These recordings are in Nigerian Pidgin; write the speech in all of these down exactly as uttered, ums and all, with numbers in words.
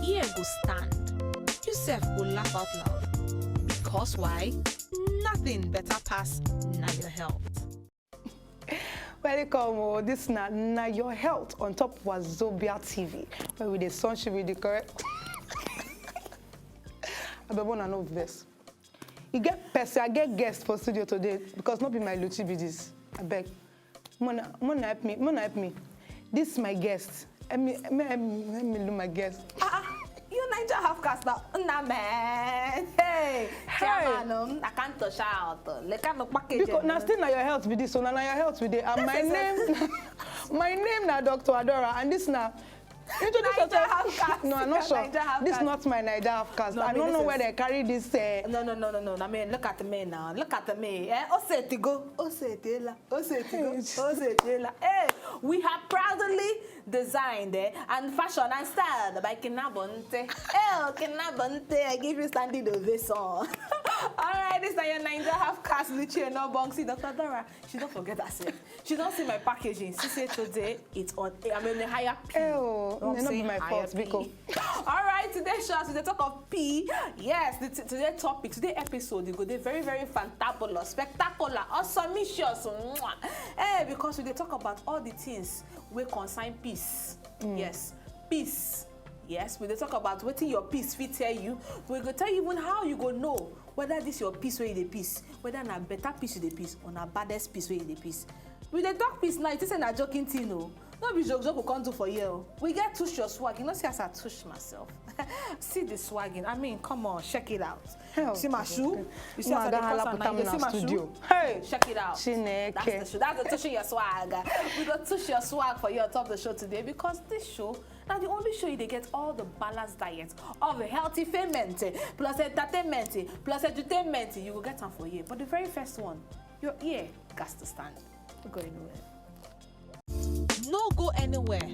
ear go stand. You sef go laugh out loud. Because why? Nothing better pass na your health. Welcome, oh, this na, na your health on top Wazobia T V, where we dey sunshine with the correct. Abeg, una no vex. E get person, I get guest for studio today because no be my Luchi be this. Abeg, mona, mona help me, mona help me. This is my guest. Help me, help me, help me, help me look my guest. Ah, ah, you Naija half caste now, nah man. Hey, hey. Chairman, um, I can't touch out. Like I'm a package. Because now still now your health with this, so now your health with it. And my name, my name now Doctor Adora, and this now. Introduce yourself. No, I'm not sure. This is not my Naija half caste. No, I, mean, I don't know where is... they carry this. Uh... No, no, no, no, no. I mean, look at me now. Look at me. Eh? Osetigo. Osetela. Osetigo. Osetiela. Hey, we have proudly designed eh, and fashioned and styled by Kinabonte. Hey, Kinabonte, I give you standing ovation. All right, this is your Naija half caste, Lucia, no Bonksi, Doctor Dora. She don't forget herself. She don't see my packaging. She said today it's on. I'm in a higher P. Oh, not be my fault, Biko. All right, today show as we talk of P. Yes, the today topic, today episode, it go dey very, very fantabulous, spectacular, awesomeicious. Hey, because we dey talk about all the things wey concern peace. Mm. Yes, peace. Yes, we dey talk about wetin your peace fit tell you. We go tell you even how you go know whether this your peace wey you dey peace, whether na better peace you dey peace or na baddest peace wey you dey peace. We dey talk peace now, you think say na joking thing o. No be joke joke we come do for here o. We get tush your swag. You know see as I tush myself. See the swagging. I mean, come on, check it out. Help. See my shoe? You see as I dey cross am now? You see my shoe? Hey! Check it out. Chineke. That's the shoe. That's the tushing your swag. We go tush your swag for you on top the show today because this show na the only show you dey get all the balance diet of healthy payment plus entertainment plus edutainment. You go get am for here. But the very first one, your ear gas to stand. No go anywhere. No go anywhere.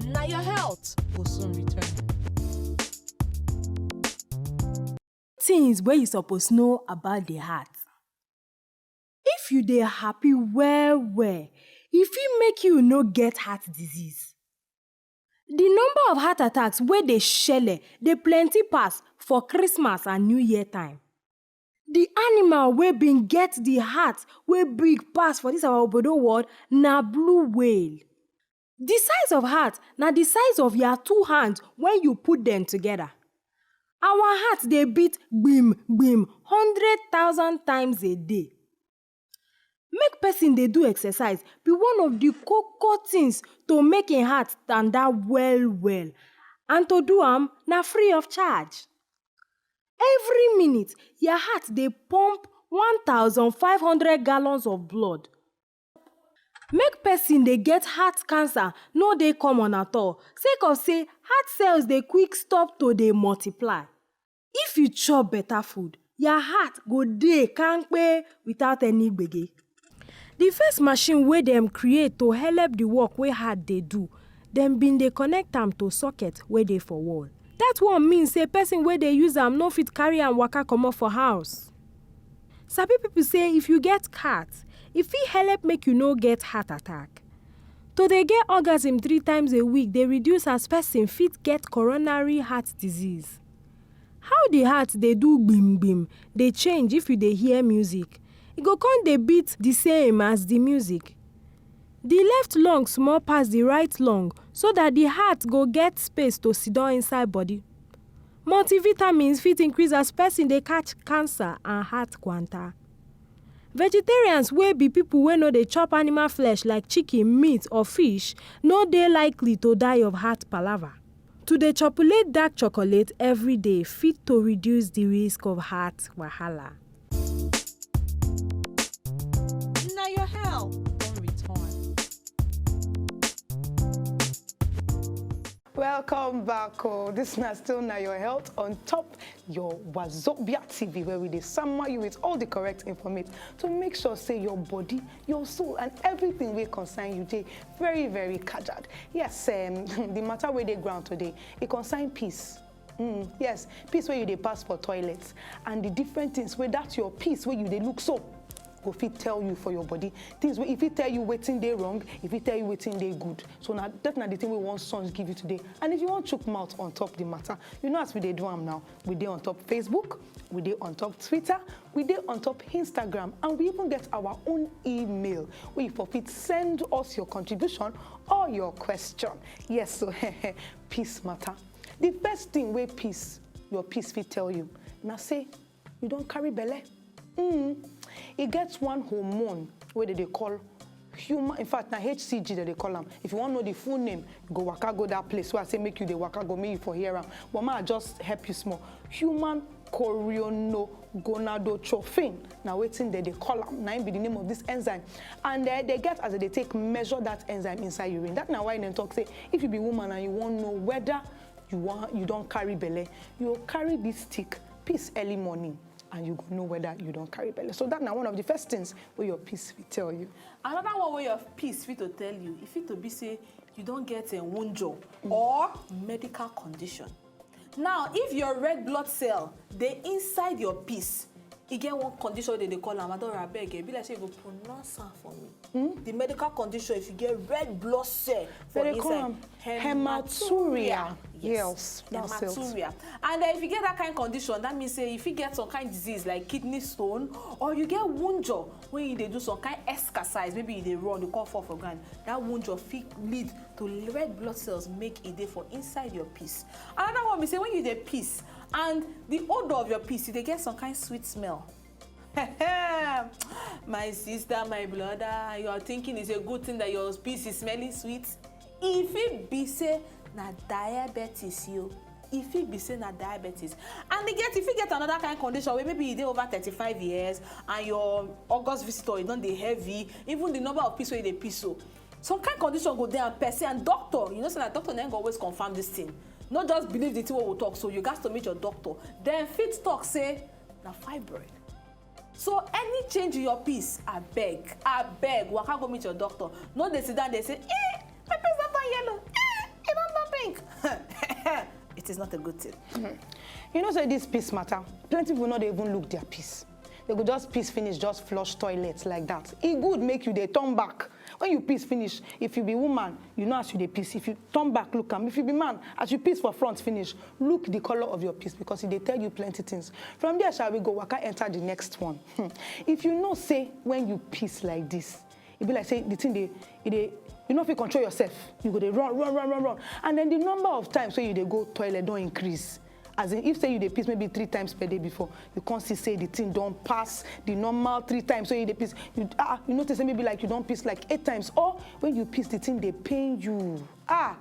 Na your health go soon return. Things wey you suppose know about the heart. If you dey happy well well, e fit make you no get heart disease. The number of heart attacks wey dey shele dey plenty pass for Christmas and New Year time. The animal wey bin get the heart wey big pass for this our obodo world na blue whale. The size of heart na the size of your two hands when you put them together. Our heart dey beat gbim gbim hundred thousand times a day. Make person dey do exercise be one of the koko things to make im heart tanda well well, and to do am na free of charge. Every minute, your heart dey pump one thousand five hundred gallons of blood. Make person dey get heart cancer no dey common at all, sake of say heart cells dey quick stop to dey multiply. If you chop better food, your heart go dey kampe without any gbege. The first machine wey dem create to help the work wey heart dey do, dem bin dey connect am to socket wey dey for wall. That one mean say person wey dey use am no fit carry am waka comot for house. Sabi people say if you get heart, e fit help make you no get heart attack. To dey get orgasm three times a week dey reduce as person fit get coronary heart disease. How the heart dey do gbim gbim dey change if you dey hear music. E go come dey beat the same as the music. The left lung small pass the right lung so that the heart go get space to sidon inside body. Multivitamins fit increase as person dey catch cancer and heart kwanta. Vegetarians wey be people wey no dey chop animal flesh like chicken, meat or fish no dey likely to die of heart palava. To dey chopulate dark chocolate every day fit to reduce the risk of heart wahala. Na your health don return. Welcome back. Oh, this na still na your health on top your Wazobia T V, where we dey summon you with all the correct information to make sure say your body, your soul, and everything wey concern you dey very, very kajad. Yes, um, the matter wey dey ground today, e concern peace. Mm, yes, peace wey you dey pass for toilet and the different things wey that your peace wey you dey look so go fit tell you for your body. Things wey e fit tell you wetin dey wrong, e fit tell you wetin dey good. So na that na the thing wey we wan sons give you today. And if you wan chook mouth on top the matter, you know as we dey do am now. We dey on top Facebook, we dey on top Twitter, we dey on top Instagram, and we even get our own email wey you for fit send us your contribution or your question. Yes, so peace matter. The first thing wey peace, your peace fit tell you na say you don carry belle. Mm. E get one hormone wey dem dey call human, in fact, na H C G dem dey call am. If you wan know the full name, you go waka go that place wey I say make you dey waka go, make you for hear am. But ma just help you small. Human chorion- gonadotropin, na wetin dem dey call am. Na im be the name of this enzyme. And uh, they get as they take measure that enzyme inside urine. That na why dem talk say if you be woman and you wan know whether you wan you don carry belle, you go carry this stick, peace early morning, and you go know whether you don carry belle. So that na one of the first things wey your peace fit tell you. Another one wey your peace fit to tell you, e fit to be say you don get a wunjo or medical condition. Now, if your red blood cell dey inside your piss, e get one condition wey dem dey call am, Adora, abeg, e be like say you go pronounce am for me. Hmm? The medical condition, if you get red blood cell for inside, hematuria. Yes, that's it. Hematuria. And uh, if you get that kind of condition, that means say if you get some kind of disease like kidney stone, or you get wunjo when you dey do some kind exercise, maybe you dey run, you come fall for ground, that wunjo fit lead to red blood cells make e dey for inside your piss. Another one be say when you dey piss and the odor of your piss, you dey get some kind sweet smell. My sister, my brother, you are thinking it's a good thing that your piss is smelling sweet. If it be say na diabetes you, if it be say na diabetes, and e get if you get another kind condition where maybe you dey over thirty-five years and your August visitor e don dey heavy, even the number of piss wey you dey piss so, some kind condition go dey and person and doctor, you know say na doctor na go always confirm this thing. No just believe the thing wey we talk, so you gats to meet your doctor. Then fit talk say na fibroid. So any change in your piss, abeg, abeg, waka go meet your doctor. No dey sit down dey say, eh, my piss don turn yellow, eh, e don turn pink. It is not a good thing. You know say this piss matter, plenty people no dey even look their piss. They go just piss finish, just flush toilet like that. E good make you dey turn back. When you piss finish, if you be woman, you know as you dey piss. If you turn back, look am. If you be man, as you piss for front finish, look the color of your piss because e dey tell you plenty things. From there, shall we go waka enter the next one? Hmm. If you know say when you piss like this, e be like say the thing dey, e dey, you no fit control yourself. You go dey run, run, run, run, run. And then the number of times wey you dey go toilet don increase. As in, if say you dey piss maybe three times per day before, you come see say the thing don pass the normal three times wey you dey piss. You, ah, you notice say maybe like you don piss like eight times, or when you piss, the thing dey pain you. Ah,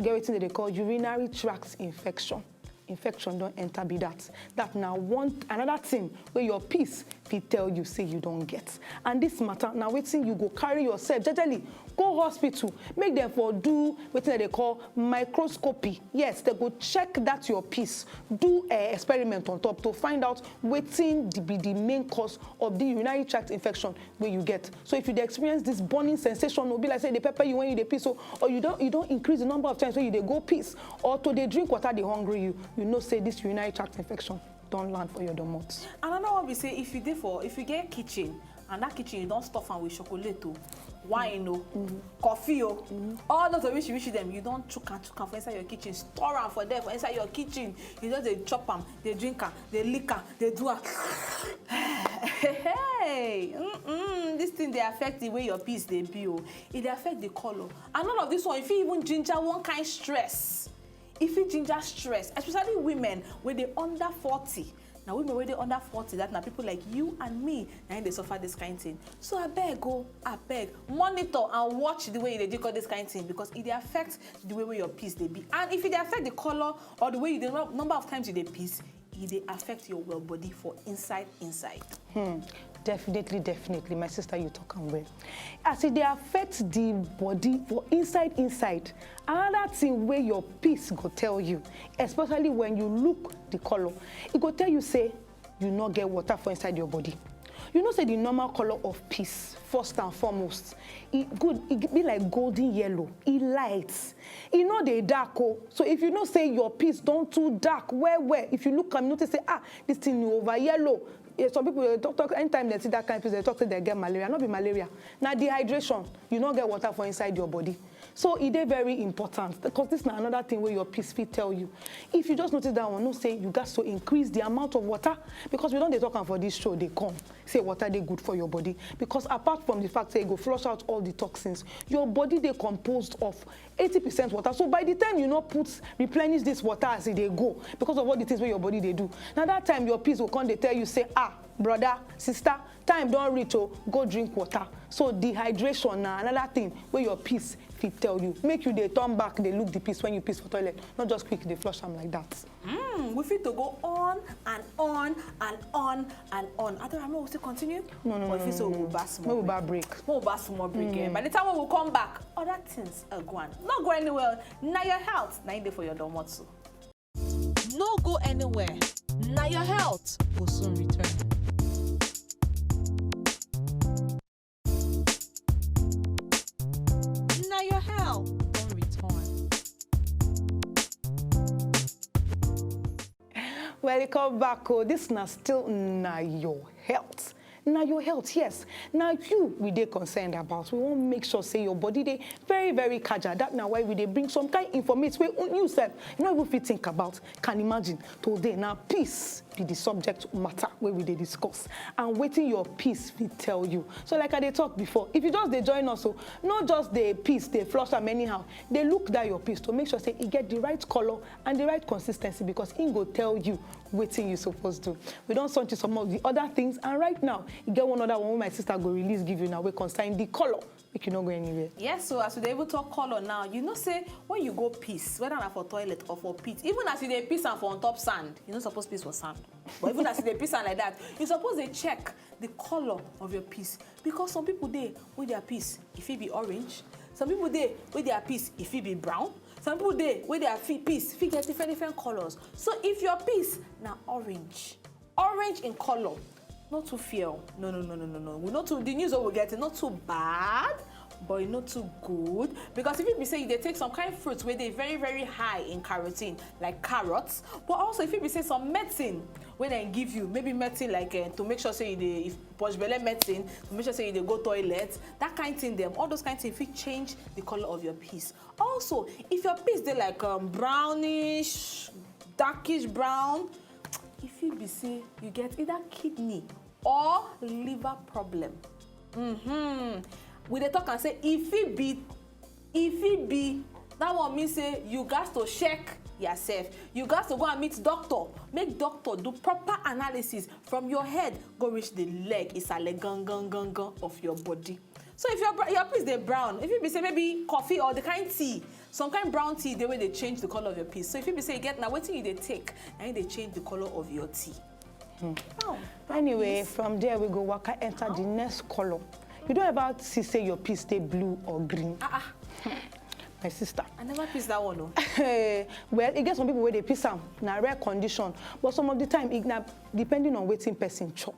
get wetin dem dey call urinary tract infection. Infection don enter be that. That na one another thing wey your piss fit tell you say you don get. And this matter na wetin you go carry yourself jejely go hospital, make dem for do wetin dem dey call microscopy. Yes, dem go check that your piss, do uh, experiment on top to find out wetin be the main cause of the urinary tract infection wey you get. So if you dey experience this burning sensation, no be like say e dey pepper you when you dey piss, so, or you don you don increase the number of times wey you dey go piss, or to dey drink water dey hungry you, you know say this urinary tract infection don land for your domot. Another one be say if you dey for if you get kitchen and that kitchen you don stuff am with chocolate o, wine o, coffee o, all those orisirisi dem, you don chook am chook am for inside your kitchen, store am for there for inside your kitchen, you just dey chop am, dey drink am, dey lick am, dey do am. Hey, mm-mm, this thing dey affect the way your piss dey be o. E dey affect the color. And all of this one, e fit even ginger one kind stress. E fit ginger stress, especially women wey dey under forty. Na women wey dey under forty, that na people like you and me, na im dey suffer this kind thing. So abeg o, abeg, monitor and watch the way you dey drink all this kind thing, because e dey affect the way wey your piss dey be. And if e dey affect the color or the way you dey, number of times you dey piss, e dey affect your well body for inside, inside. Hmm. Definitely, definitely, my sister, you talk am well. As e dey affect the body for inside, inside, another thing wey your piss go tell you, especially when you look the color, e go tell you say you no get water for inside your body. You know say the normal color of piss, first and foremost, e good, e be like golden yellow, e light, e no dey dark o. So if you know say your piss don too dark well well, if you look am, you notice say, ah, this thing over yellow, Yeah, some people dey talk, talk, anytime they see that kind of piss, they talk say they get malaria. Not be malaria. Now dehydration, you no get water for inside your body. So e dey very important, because this na another thing where your piss fit tell you. If you just notice that one, no say you got to increase the amount of water, because we don't dey talk am for this show, they come say water dey good for your body, because apart from the fact say e go flush out all the toxins, your body dey composed of eighty percent water. So by the time you no put, replenish this water as e dey go, because of all the things wey your body dey do, na that time your piss go come dey tell you say, "Ah, brother, sister, time don reach o, go drink water." So dehydration na another thing wey your piss fit tell you. Make you dey turn back, dey look the piss when you piss for toilet, not just quick dey flush am like that. Mm, we fit to go on and on and on and on. Adora, may we still continue? No, no, Or if no, it's no, so, no. We'll back small Make we break. Back break. We'll back small break. Eh? By the time we will come back, other things are going. Not go anywhere. Now your health, now you dey for your domot so. No go anywhere. Now your health will soon return. Now your health will return. Welcome back. Oh, this na still na your health. Na your health, yes. Now you we dey concerned about. We want make sure say your body dey very, very kaja. That na why we dey bring some kind information wey you sef you no even fit think about. Can imagine today na peace be the subject matter wey we dey discuss, and wetin your piss fit tell you. So like I dey talk before, if you just dey join us, so no just dey piss dey flush am anyhow. Dey look that your piss to make sure say e get the right color and the right consistency, because e go tell you wetin you suppose do. We don sort you some of the other things, and right now e get one other one wey my sister go release give you now wey concern the color. Make you no go anywhere. Yes, so as we dey even talk color now, you know say when you go piss, whether na for toilet or for pit, even as you dey piss am for on top sand, you no suppose piss for sand. But even as you dey piss am like that, you suppose dey check the color of your piss, because some people dey wey their piss e fit be orange, some people dey wey their piss e fit be brown, some people dey wey their fi- piss fit get different different colors. So if your piss na orange, orange in color, not too fear. No, no, no, no, no, no. We not too the news we get is not too bad, but e not too good, because if you be say you dey take some kind fruits wey dey very very high in carotene, like carrots, but also if you be say some medicine wey dem give you, maybe medicine like uh, to make sure say you dey if push belle medicine to make sure say you dey go toilet, that kind thing dem, all those kind things fit change the color of your piss. Also, if your piss dey like um, brownish, darkish brown, e fit be say you get either kidney or liver problem. Mm-hmm. We dey talk and say e fit be, e fit be that one mean say you gats to check yourself. You gats to go and meet doctor, make doctor do proper analysis from your head go reach the leg, isale gan gan gan gan of your body. So if your br- your piss dey brown, if you be say maybe coffee or the kind tea, some kind brown tea dey wey dey change the color of your piss. So if you be say you get na wetin you dey take, na im dey change the color of your tea. Hmm. Oh, anyway, from there we go waka enter the next color. You don't ever see say your piss dey blue or green. Ah ah. My sister. I never piss that one o. Well, e get some people wey dey piss am na rare condition, but some of the time e na depending on wetin person chop.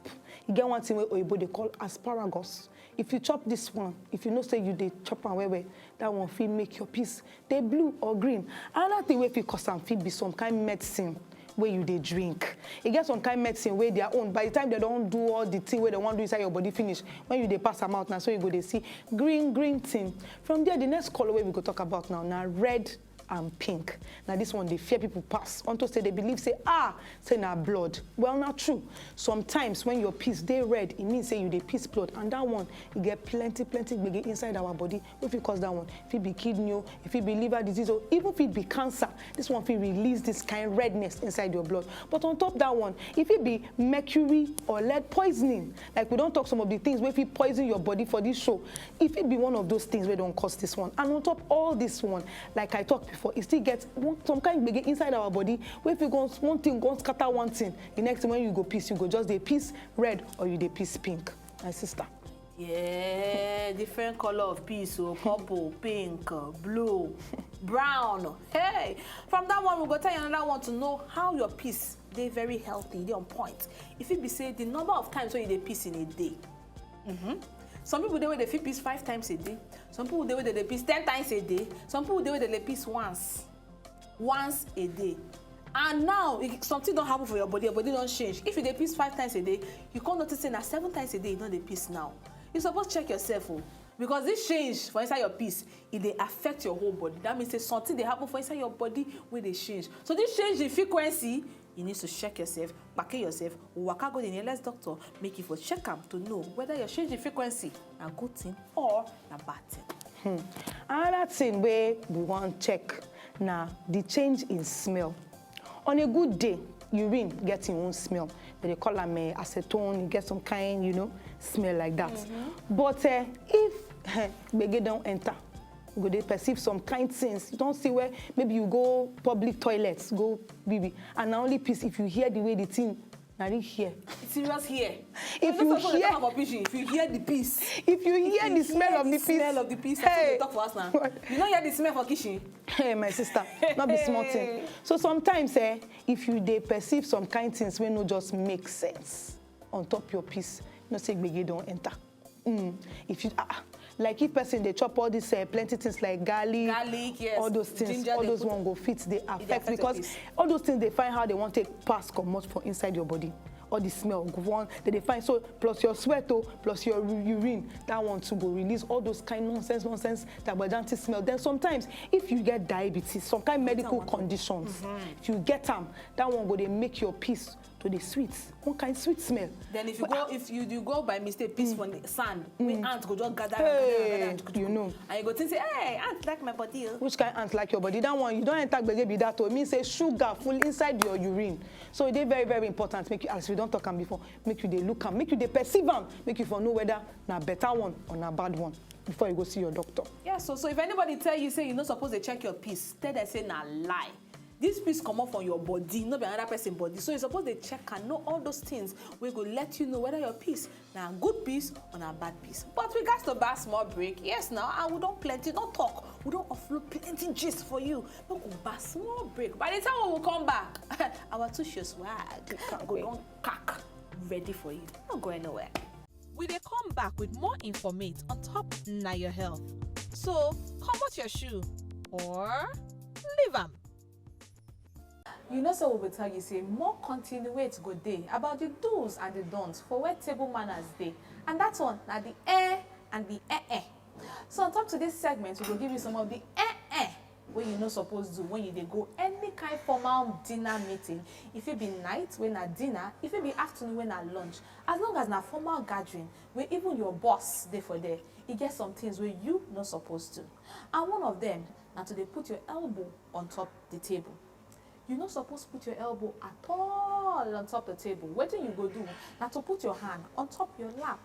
E get one thing wey oyibo dey call asparagus. If you chop this one, if you know say you dey chop am well well, that one fit make your piss dey blue or green. Another thing wey fit cause am fit be some kind medicine wey you dey drink. E get some kind medicine wey their own, by the time they don do all the thing wey they wan do inside your body finish, when you dey pass am out na so you go dey see green green thing. From there, the next color wey we go talk about now na red and pink. Na this one dey fear people pass unto say they believe say ah say na blood. Well, na true. Sometimes when your piss dey red, e mean say you dey piss blood, and that one e get plenty plenty gbege inside our body wey fit cause that one. E fit be kidney o, e fit be liver disease o, even fit be cancer. This one fit release this kind redness inside your blood. But on top that one, e fit be mercury or lead poisoning. Like we don talk some of the things wey fit poison your body for this show. E fit be one of those things wey don cause this one. And on top all this one, like I talk before, e still get one, some kind gbege inside our body wey fit go one thing go scatter one thing. The next thing when you go piss, you go just dey piss red or you dey piss pink. My sister. Yeah, different color of piss o, purple, pink, uh, blue, brown. Hey, from that one we go tell you another one to know how your piss dey very healthy, dey on point. If it be say the number of times wey you dey piss in a day, mm-hmm. Some people dey wey dey fit piss five times a day. Some people dey wey dey dey piss ten times a day. Some people dey wey dey dey piss once, once a day. And now, if something don happen for your body, your body don change. If you dey piss five times a day, you come notice say na seven times a day you no dey piss now. You suppose check yourself o, because this change for inside your piss, e dey affect your whole body. That means say something dey happen for inside your body wey dey change. So this change in frequency, you need to check yourself, kpake yourself, waka go the nearest doctor, make you for check am to know whether your change in frequency na good thing or na bad thing. Another thing wey we wan check na the change in smell. On a good day, urine get im own smell. Dem dey call am eh, acetone, e get some kind, you know, smell like that. But eh, if eh, gbege don enter, you go dey perceive some kind things. You don see where maybe you go public toilet, go pee pee, and na only piss. If you hear the way the thing, na really hear. Serious here. If you hear, for pidgin, if you hear the piss, if you hear the smell of the piss, smell of the piss, hey, talk for us now. You no hear the smell for kitchen. Hey, my sister, not be small thing. So sometimes, eh, if you dey perceive some kind things wey no just make sense on top your piss, you know say gbege don enter. Mm. If you ah, ah, like if person dey chop all this uh, plenty things like garlic, garlic, yes, all those things, ginger, all they those put- ones go fit dey dey affect affect your because piss. All those things dey find how they wan take pass comot for inside your body. All the smell go on, they dey find so plus your sweat o, plus your ur- urine, that one too go release all those kind nonsense nonsense tabajanti smell. Then sometimes if you get diabetes, some kind medical want to- conditions, if you get am, that one go dey make your piss to dey sweet, one kind sweet smell. Then if you go, if you, you go by mistake, piss from the sand, we ant go just gather, Hey, gather, gather, gather, you know. And you go think say, hey, ant like my body o. Which kind ant like your body? That one, you don enter gbege be that o. E mean say sugar full inside your urine. So e dey very very important make you, as we don talk am before, make you dey look am, make you dey perceive am, make you for know whether na better one or na bad one before you go see your doctor. Yeah, so so if anybody tell you say you no suppose dey check your piss, tell them say na lie. This piss comot from your body, no be another person body. So you suppose dey check and know all those things wey go let you know whether your piss na good piss or na bad piss. But we gats to back small break. Yes now, and we don plenty, don talk. We don offload plenty gist for you. Make we back small break. By the time we come back, our two show swag go don pack ready for you. No go anywhere. We dey come back with more informate on top na your health. So, comot your shoe or leave am. You know say we go tell you say more continuate go dey about the do's and the don'ts for where table manners dey, and that one na the eh and the eh eh. So on top today's segment, we go give you some of the eh eh wey you no suppose do when you dey go any kind formal dinner meeting. E fit be night wey na dinner, e fit be afternoon wey na lunch. As long as na formal gathering wey even your boss dey for there, e get some things wey you no suppose do. And one of them na to dey put your elbow on top the table. You no suppose put your elbow at all on top the table. Wetin you go do na to put your hand on top your lap.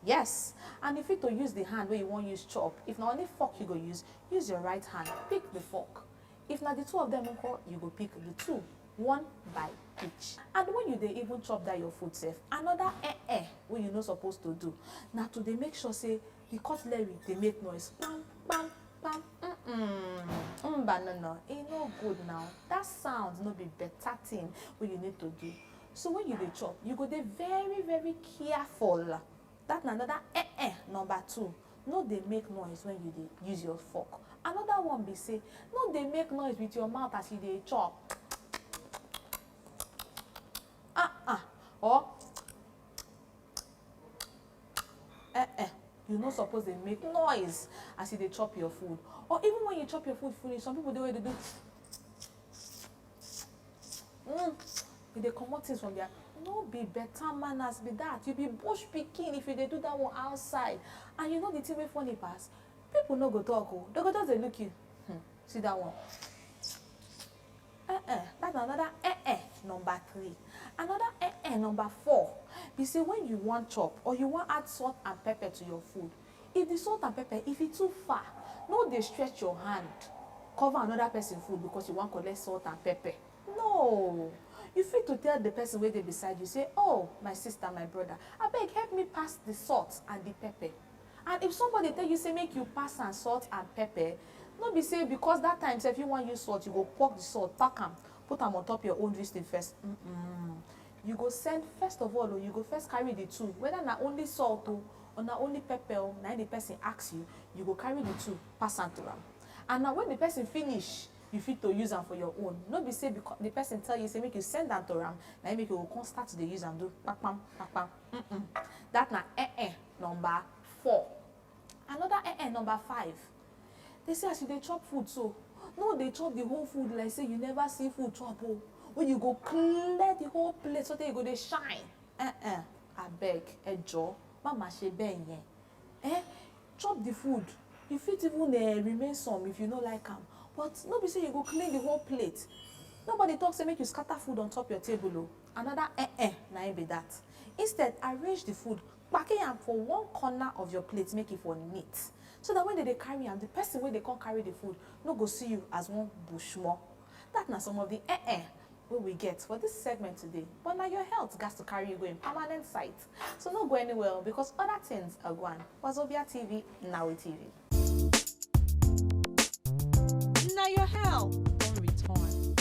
Yes, and you fit to use the hand wey you wan use chop. If na only fork you go use, use your right hand, pick the fork. If na the two of them nko, you go pick the two, one by each. And when you dey even chop that your food sef, another eh eh wey you no suppose to do na to dey make sure say the cutlery dey make noise, kpam kpam kpam. Mm-mm. Mba no no, e no good now. That sound no be better thing wey you need to do. So when you dey chop, you go dey very very careful. That na another eh eh number two. No dey make noise when you dey use your fork. Another one be say, no dey make noise with your mouth as you dey chop. Ah ah. Or eh eh, you no suppose dey make noise as you dey chop your food. Or even when you chop your food finish, some people dey wey dey do mm, you dey comot things from there. No be better manners be that. You be bush pikin if you dey do that one outside. And you know the thing wey funny pass? People no go talk o. They go just dey look you. Hmm, see that one. Eh eh, that's another eh eh number three. Another eh eh number four be say when you wan chop or you wan add salt and pepper to your food, if the salt and pepper, if e too far, no dey stretch your hand cover another person food because you wan collect salt and pepper. No. You fit to tell the person wey dey beside you say, oh, my sister, my brother, abeg help me pass the salt and the pepper. And if somebody tell you say make you pass am salt and pepper, no be say because that time sef you wan use salt, you go pork the salt, pack am, put am on top your own this thing first. Mm-mm. You go send first of all o, you go first carry the two, whether na only salt o or na only pepper o, na im the person ask you, you go carry the two pass am to am. And na when the person finish, You fit to use am for your own. No be say because the person tell you say make you send am to am, na im make you go come start to dey use am do kpakpam kpakpam. Mm-mm. That na eh eh number four. Another eh eh number five. They say as you dey chop food so, no dey chop the whole food like say you never see food chop o. When you go clear the whole plate so that you go dey shine. Eh eh, abeg, ẹ jọ̀ọ́, má má ṣe bẹ́ẹ̀ yẹn. Eh, chop the food. You fit even uh, remain some if you no like am. But no be say you go clean the whole plate. Nobody talk say make you scatter food on top your table o. Another eh eh, na im be that. Instead, arrange the food, pack am for one corner of your plate, make it for neat. So that when they dey carry am, the person wey dey come carry the food no go see you as one bushmo. That na some of the eh eh wey we get for this segment today. But na your health gas to carry you go in permanent site. So no go anywhere because other things are going. Wazobia T V, Nawe T V. Now your health don't return.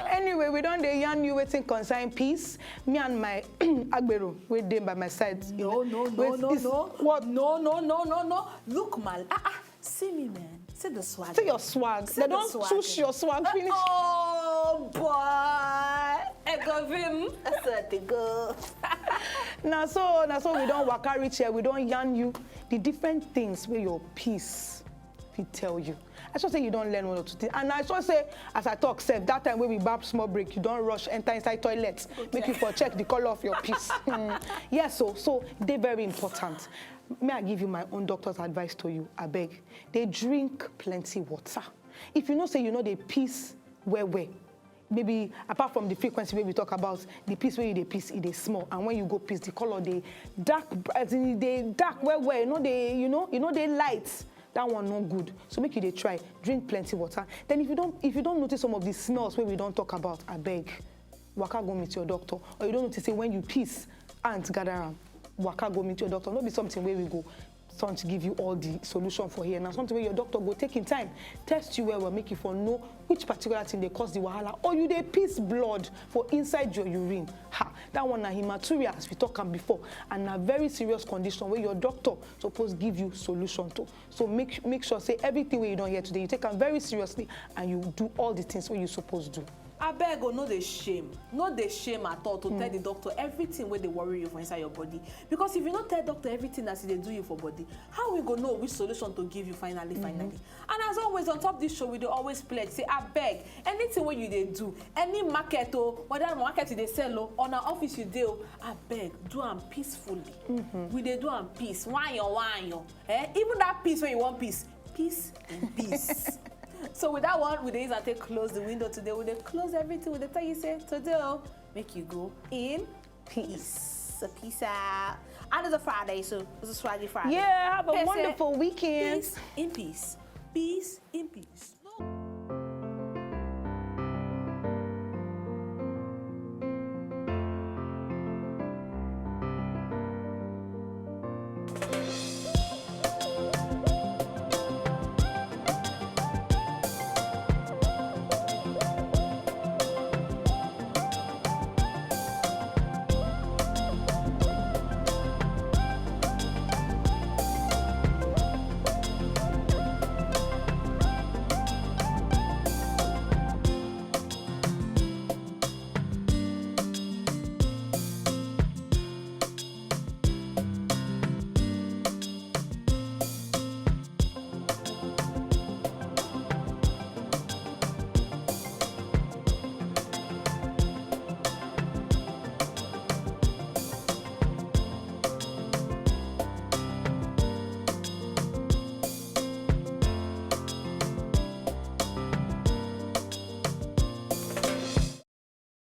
Anyway, we don dey yarn you wetin concern peace. Me and my agbero wey dey by my side. No, no, no, Wait, no, is- no. What? No, no, no, no, no, no. Look, Mal. Ah, ah. See me, man. See the swag. See your swag. See They the don swag. Swoosh your swag finish. Oh boy. I go vim. I said to go. Na so, na so we don waka reach here. We don yarn you the different things wey your peace fit tell you. I sure say you don learn one or two things. And I sure say, as I talk sef, that time wey we bab small break, you don rush enter inside toilet, make you for check the colour of your piss. Hmm. Yes, so, so dey very important. May I give you my own doctor's advice to you, abeg. Dey drink plenty water. If you know say you no dey piss well well, maybe apart from the frequency wey we talk about, the piss wey you dey piss, e dey small, and when you go piss, the colour dey dark, as in e dey dark well well, e no dey, you know, e no dey light. That one no good. So make you dey try drink plenty water. Then if you don, if you don notice some of the smells wey we don talk about, abeg, waka go meet your doctor. Or you don notice say when you piss, ants gather am, waka go meet your doctor. No be something wey we go something give you all the solution for here. Na something wey your doctor go take im time, test you well well, make you for know which particular thing dey cause the wahala, or you dey piss blood for inside your urine. Ha, that one na hematuria, as we talk am before, and na very serious condition wey your doctor suppose give you solution to. So make, make sure say everything wey you don hear today, you take am very seriously and you do all the things wey you suppose do. Abeg o, no dey shame. No dey shame at all to tell the doctor everything wey dey worry you for inside your body. Because if you no tell doctor everything as e dey do you for body, how we go know which solution to give you finally, finally? And as always, on top this show, we dey always pledge say, abeg, anything wey you dey do, any market o, whether na market you dey sell o, or na office you dey o, abeg, do am peacefully. We dey do am peace, wayo wayo. Eh? Even that peace wey you wan peace, peace in peace. So with that one, we dey use am take close the window today. We dey close everything. We dey tell you say today o, make you go in peace. So peace out. And it's a Friday, so it's a swaggy Friday. Yeah, have a Peace, wonderful weekend. Peace in peace. Peace in peace.